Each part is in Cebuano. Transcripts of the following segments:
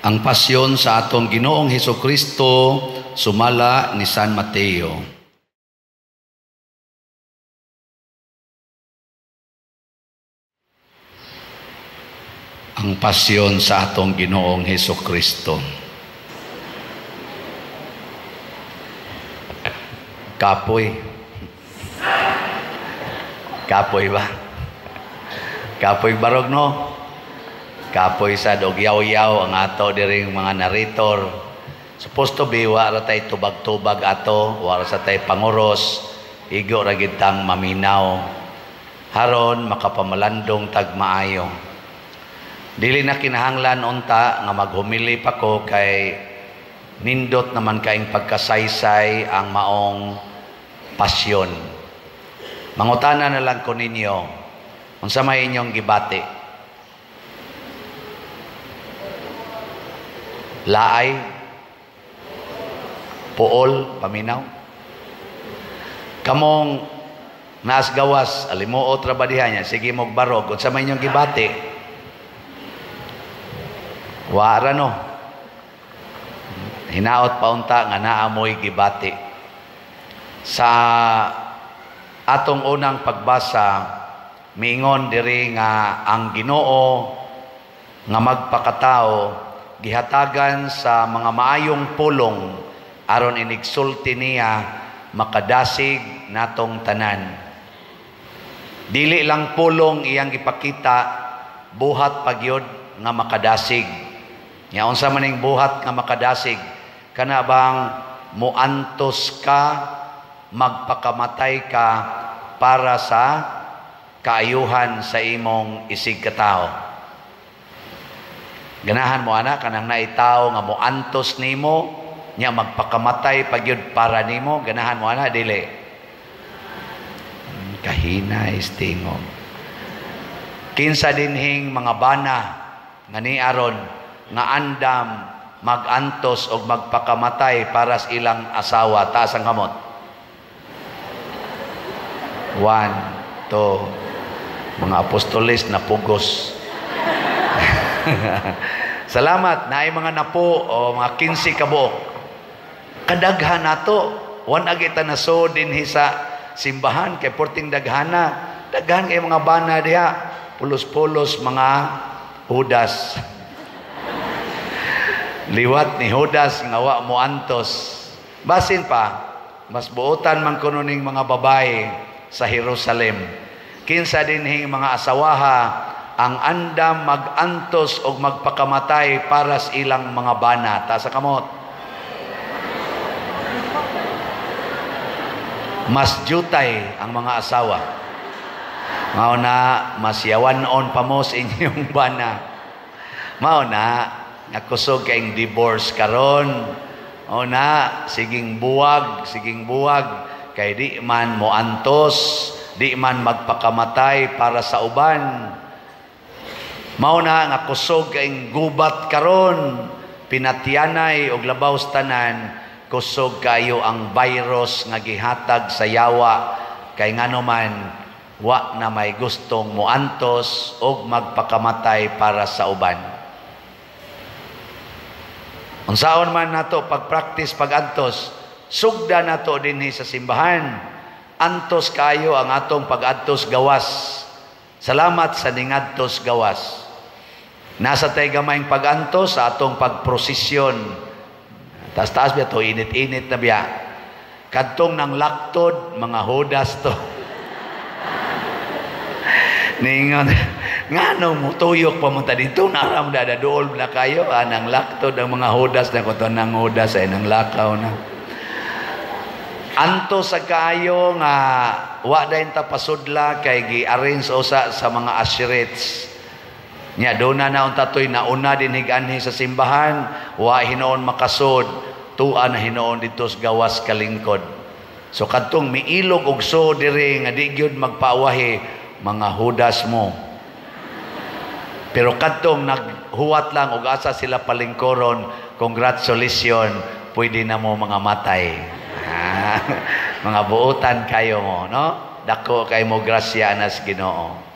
Ang pasyon sa atong Ginoong Hesukristo sumala ni San Mateo. Ang pasyon sa atong Ginoong Hesukristo. Kapoy. Kapoy ba? Kapoy barog, no? Kapoy sa dog yaw-yaw ang ato diring mga narrator. Supposed to be wa ra tay tubag-tubag ato, wa ra sa tay panguros, igo ra gid tang maminaw. Haron makapamalandong tag maayo. Dili na kinahanglan unta nga maghumili pa ko kay nindot naman kaing pagkasaysay ang maong pasyon. Mangutana na lang ko ninyo, unsa may inyong gibati? Laay? Puol? Paminaw? Kamong naas gawas, alimuot ra ba diha niya, sige mog barog, unsa may inyong gibati? Wa ra no. Hinaot pa unta nga naa moy gibati. Sa atong unang pagbasa, miingon diri nga ang Ginoo nga magpakatao gihatagan sa mga maayong pulong aron inigsulti niya makadasig natong tanan. Dili lang pulong iyang gipakita, buhat pagyod nga makadasig. Nya unsa man ning buhat nga makadasig? Kana bang muantos ka, magpakamatay ka para sa kaayuhan sa imong isig katao. Ganahan mo ana kanang naitaw nga moantos nimo nya magpakamatay pagyud para nimo, ganahan mo ana dili? Kahina istingog. Kinsa dinhing mga bana nga ni aron nga andam magantos og magpakamatay para sa ilang asawa, taas ang kamot. 1, 2, mga apostoles na pugos. Salamat naay mga napo o mga 15 ka buok. Kadaghan nato, wan agita na so dinhi sa simbahan kay porting daghana. Daghan kay mga bana diha, pulos-pulos mga Judas. Liwat ni Judas nga wa mo antos. Basin pa, mas buotan man kuno ning mga babae sa Jerusalem. Kinsa dinhing mga asawaha ang andam magantos og magpakamatay para sa ilang mga bana. Taas sa kamot. Mas jutay ang mga asawa. Mao na mas yawan-on pa mo sa inyong bana. Mao na nga kusog kaing divorce karon. Mao na siging buwag kay di man moantos, di man magpakamatay para sa uban. Mao na nga kusog kaing gubat karon, pinatyanay og labaw sa tanan, kusog kayo ang virus nga gihatag sa yawa kay ngano man wa na may gustong moantos og magpakamatay para sa uban. Unsaon man nato pagpractice pagantos, sugda nato dinhi sa simbahan. Antos kayo ang atong pagantos gawas. Salamat sa ningadtos gawas. Nasa tay gamayng pagantos sa atong pagprosesyon. Taas-taas biya to, init-init na biya. Kadtong nang laktod, mga Judas to. Ningon, ngano mo tuyok pa mo ta dito, naram da dool na kayo, anang laktod ang mga Judas na ko to nang Judas ay nang lakaw na. Anto sa kaayo nga wa dayon ta pasudla kay gi-arrange usa sa mga asherets. Nya duna na unta toy nauna din higanhi sa simbahan, wa hinuon makasod, tua na hinuon didto sa gawas kalingkod. So kadtong miilog og so diri nga di gyud magpaawahi, mga Judas mo. Pero kadtong naghuwat lang og asa sila palingkoron, congratulations, pwede na mo mga matay. Mga buotan kayo mo, no? Dako kay mo grasya anas Ginoo.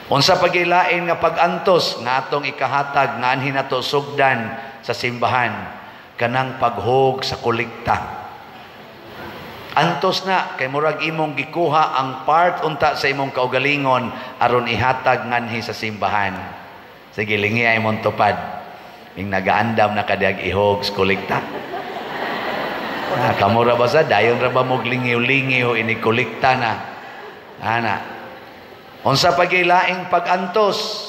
Unsa pagilain nga pagantos nga atong ikahatag nga anhin nato sugdan sa simbahan, kanang paghog sa kolekta. Antos na kay murag imong gikuha ang part unta sa imong kaugalingon aron ihatag nganhi sa simbahan. Sige, lingi ay mong tupad. Ing nagaandam na kadiag ihog sa kolekta. Ah, kamura ba sa dayon ra ba mo lingiw-lingiw ini kolekta na. Ana. Unsa pagilaing pag-antos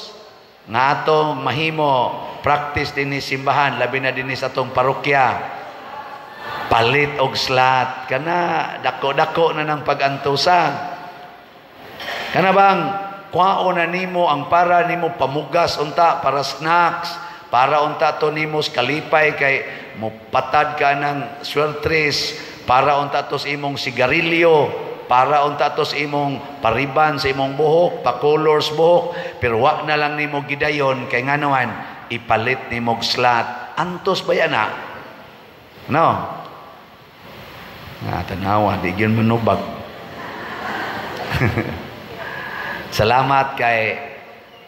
nga atong mahimo practice dinhi simbahan, labi na dinhi sa atong parokya? Palit og slot kana, dako-dako na ng pag-antosa. Kana bang kuhaon na nimo ang para nimo pamugas unta, para snacks, para unta to nimo kalipay kay mopatad ka ng swertres, para unta to sa imong sigarilyo, para unta to sa imong pariban sa imong buhok, pa-colors buhok, pero wa na lang nimo gidayon kay nganoan ipalit nimo og slot. Antos ba yan na? No? Na tanawa, di gyud manubag. Salamat kay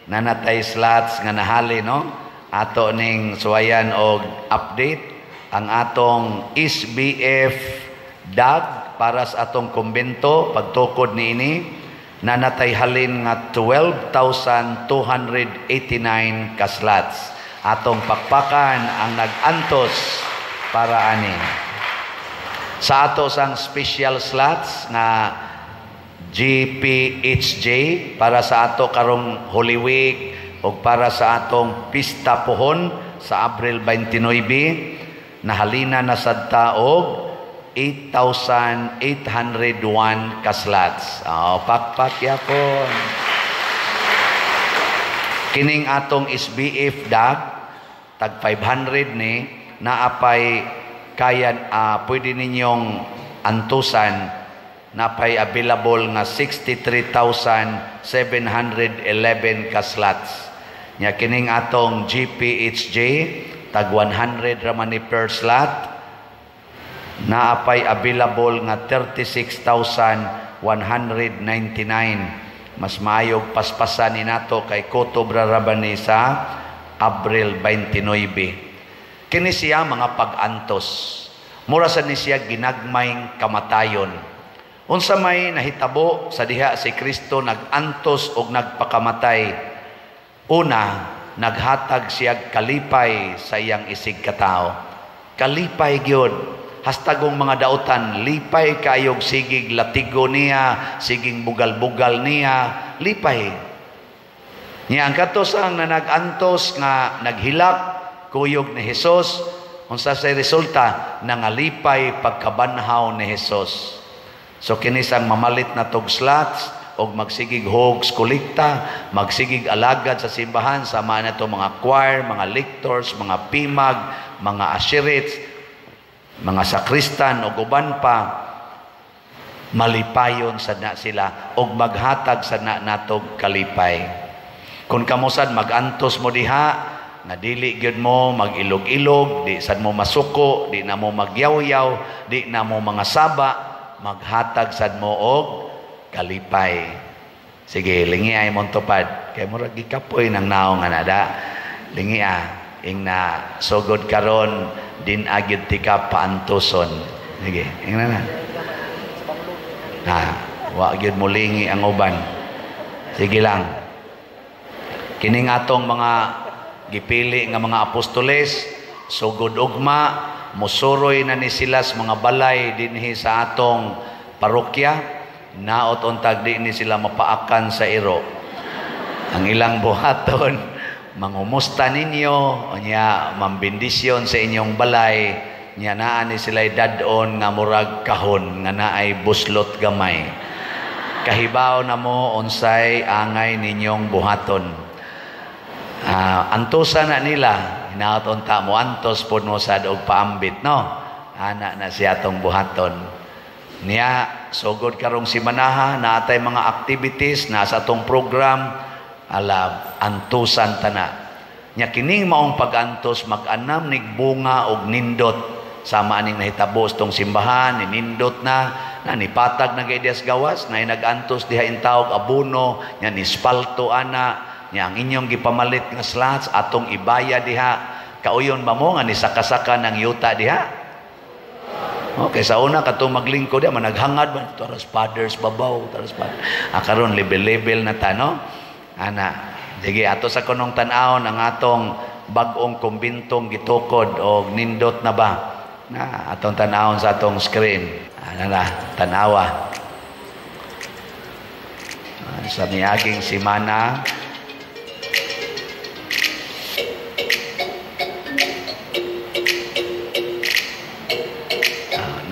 nanatay slots nga nahali, no? Ato ning suwayan og update ang atong SBF DAG para sa atong kumbento. Pagtukod niini, nanatay halin nga 12,289 ka slots. Atong pakpakan ang nag-antos para ani. Sa ato sang special slots nga GPHJ para sa ato karong Holy Week o para sa atong pista pohon sa Abril 29, nahalina na sad ta og 8,801 ka slots. Oh, pakpak yapon. Kining atong SBF DAG tag 500 ni naapay kayan, pwede ninyong antusan, napay available nga 63,711 ka slots. Nya kining atong GPHJ tag 100 ra man ni per slot, naapay available nga 36,199. Mas maayog paspasan ni nato kay kutob ra ra ba ni sa Abril 29. Kini siya mga pag-antos. Mura sa ni siya ginagmayng kamatayon. Unsa may nahitabo sa diha si Kristo nag-antos og nagpakamatay? Una, naghatag siya kalipay sa iyang isig katao. Kalipay gyud. Hastagong mga dautan, lipay kayog sigig latigo niya, siging bugal-bugal niya, lipay. Niya ang kato sang na nag-antos nga naghilak kuyog ni Hesus, unsa sa resulta? Nangalipay pagkabanhaw ni Hesus. So kini sang mamalit na tog slots og magsigig hogs kolekta, magsigig alagad sa simbahan sama na to mga choir, mga lectors, mga pimag, mga asherits, mga sakristan og uban pa, malipayon sa na sila og maghatag sa na natog kalipay. Kung kamosad magantos mo diha nga dili gyud mo mag-ilog-ilog, di sad mo masuko, di na mo magyawyaw, di na mo mga saba, maghatag sad mo og kalipay. Sige, lingi ay mong tupad. Kay murag gikapoy ng naong anada. Lingi ing na sugod karon din agid tika paantuson. Sige, ing na na. Na, wa gyud mo lingi ang uban. Sige lang. Kining atong mga gipili nga mga apostoles, sugod ugma, musuroy na ni sila sa mga balay dinhi sa atong parokya. Naot untag di ni sila mapaakan sa iro. Ang ilang buhaton, mangumusta ninyo, unya mambindisyon sa inyong balay, nya naa ni sila dad-on nga murag kahon nga naay buslot gamay. Kahibaw na mo unsay angay ninyong buhaton. Antusan na nila, hinaot unta mo antos pod mo sad og paambit, no? Ana na siya atong buhaton. Niya sugod karong simanaha naatay mga activities na sa atong program, ala antusan tana. Nya kining maong pag-antos mag-anam nig bunga og nindot sama aning nahitabo sa tong simbahan, ninindot na na nipatag na gaydias gawas na nag-antos diha intawog abono, nya nispalto ana, nya ang inyong gipamalit nga slots atong ibaya diha. Kauyon ba mo nga ni saka-saka ng yuta diha? Okay, sa una katong maglingkod diha managhangad man taras fathers babaw, taras fathers. Ah, karon level-level na ta, no? Ana, sige ato sa kunong tan-awon ang atong bag-ong kumbintong gitukod og nindot na ba? Na atong tan-awon sa atong screen. Ana na, tanawa. Sa miaging semana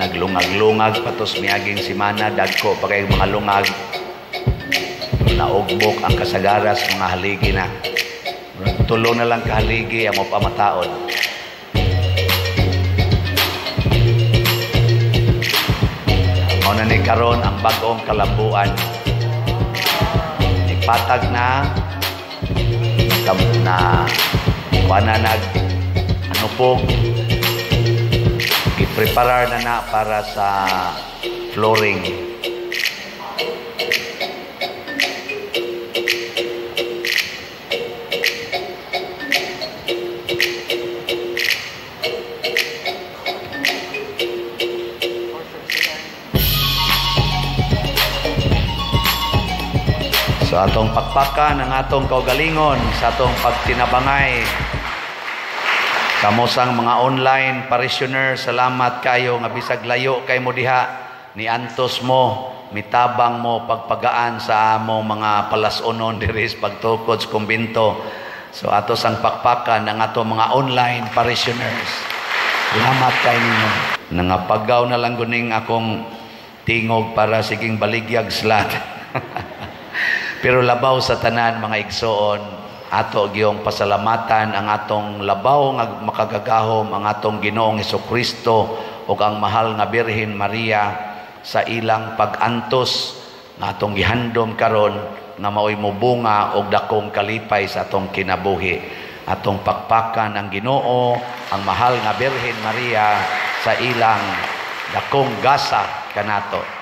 naglungag-lungag patos miaging semana, dagko pa kay mga lungag, naugbok ang kasagaras mga haligi na. Tulo na lang kahaligi ang mapamataod. Mao na ni karon ang bag-ong kalambuan. Ipatag na na kuha na nag ano po, i-preparar na na para sa flooring. So atong pakpakan ang atong kaugalingon sa atong pagtinabangay. Kamosang mga online parishioner, salamat kayo nga bisag layo kay mo diha, niantos mo, mitabang mo pagpagaan sa among mga palasonon diri sa pagtukod sa kumbinto. So ato sang pakpakan ang atong mga online parishioners. Salamat kay ninyo. Nangapagaw na lang guning akong tingog para siging baligyag slat. Pero labaw sa tanan mga igsoon, ato giyong pasalamatan ang atong labaw nga makagagahom, ang atong Ginoong Hesukristo ug ang mahal nga Birhen Maria sa ilang pag-antos nga atong gihandom karon nga maoy mobunga og dakong kalipay sa atong kinabuhi. Atong pakpakan ang Ginoo, ang mahal nga Birhen Maria sa ilang dakong gasa kanato.